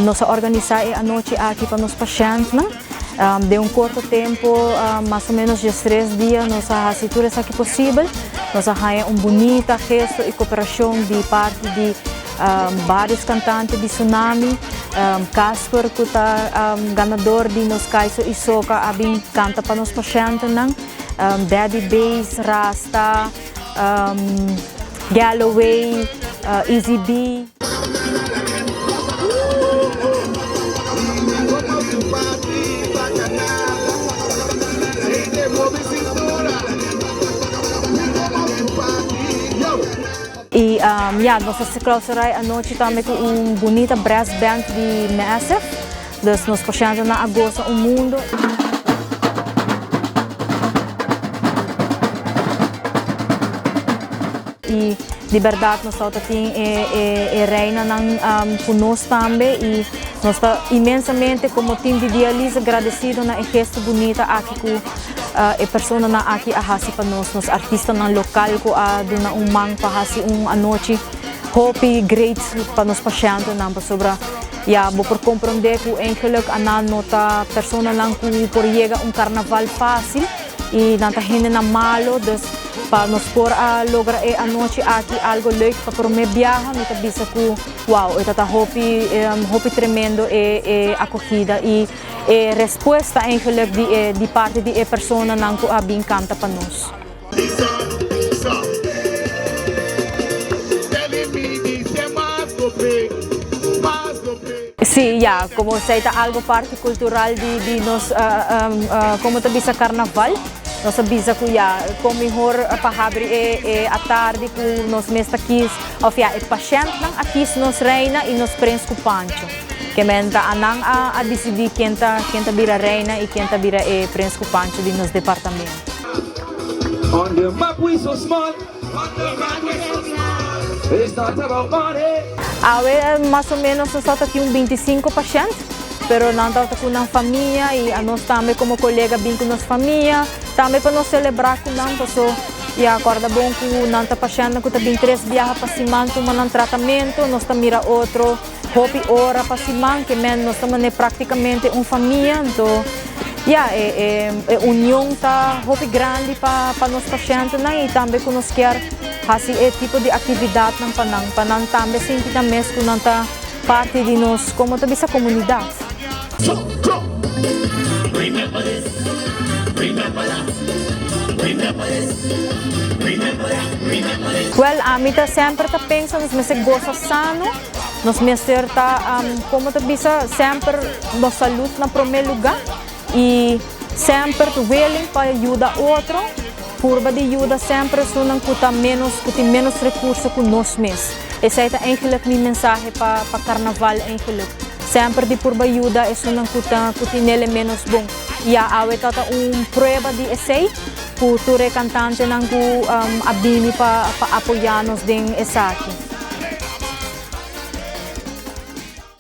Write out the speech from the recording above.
Nos a organisa e anochi aki pa nos pashentnan. Den un korto tempo, mas o menos diestres dia, nos a hasi tur esaki posibel. Nos a haña un bunita gesto i koperashon di parti di varios kantante di Tsunami. Casper ku ta ganador di nos Kaiso i Soca a bin kanta pa nos pashentenan. Daddy Bass, Rasta, Galloway, Easy B. Y ya, nos a clausurai anochi tambe cu un bunita brass band di Massive. Dus nos pashentenan a gosa un mundo. Y di berdad nos tabata tin e reinanan cu nos tambe y nos ta inmensamente como team di dialyse agradecido na e gesto bunita aki cu e personanan aki a haci pa nos, nos artistanan local cu a duna un man pa haci un anochi hopi great pa nos pashentenan pasobra ya bo por comprende cu eigenlijk anan no ta personanan cu por yega un carnaval facil y nan ta hendenan malo dus pa nos por a logra e anochi aki algo leuk pa prome biaha mi ta bisa cu wow e ta ta hopi hopi tremendo e e acogida y e respuesta eigenlijk di e di parti di e personanan cu a bin canta pa nos. Sí, ya, como esey ta algo parti cultural di di nos como ta bisa carnaval, nos a bisa cu ya con mihor pa habri e e atardi cu nos mes ta kis of ya e pashentnan a kis nos reina y nos prins cu Pancho. Ke men ta anan a a dicidi ken ta ken ta bira reina y ken ta bira e prins cu Pancho di nos departamento. On the map we so small It's not about money. Awe mas o menos nos tabata tin un bintisinko pashènt, pero nan tabata ku nan famia i anos tambe komo kolega bin ku nos famia tambe pa nos selebrá ku nan paso ya kòrda bon ku nan ta pashèntnan ku ta bin tres biaha pa siman tuma nan tratamentu, nos ta mira otro Hopi ora pa siman ke men nos ta manera praktikamente un famia, anto ya e e e union ta hopi grandi pa pa nos pashentenan i tambe ku nos kier hasi e tipo di aktividatnan pa nan, pa nan tambe sinti nan mes ku nan ta parti di nos komo ta bisa komunidat. Wèl ami ta semper ta pensa nos mester gosa sano. Nos mester ta, como ta bisa, semper nos salud na prome luga y semper willing pa yuda otro, purba di yuda semper esunnan cu ta menos, cu tin menos recurso cu nos mes. Esey ta eigenlijk mi mensahe pa pa carnaval eigenlijk. Semper di purba yuda esunnan cu ta cu tin nele menos bon. Y ya awe ta ta un prueba di esey cu tur e cantantenan cu a bini pa pa apoya nos den esaki.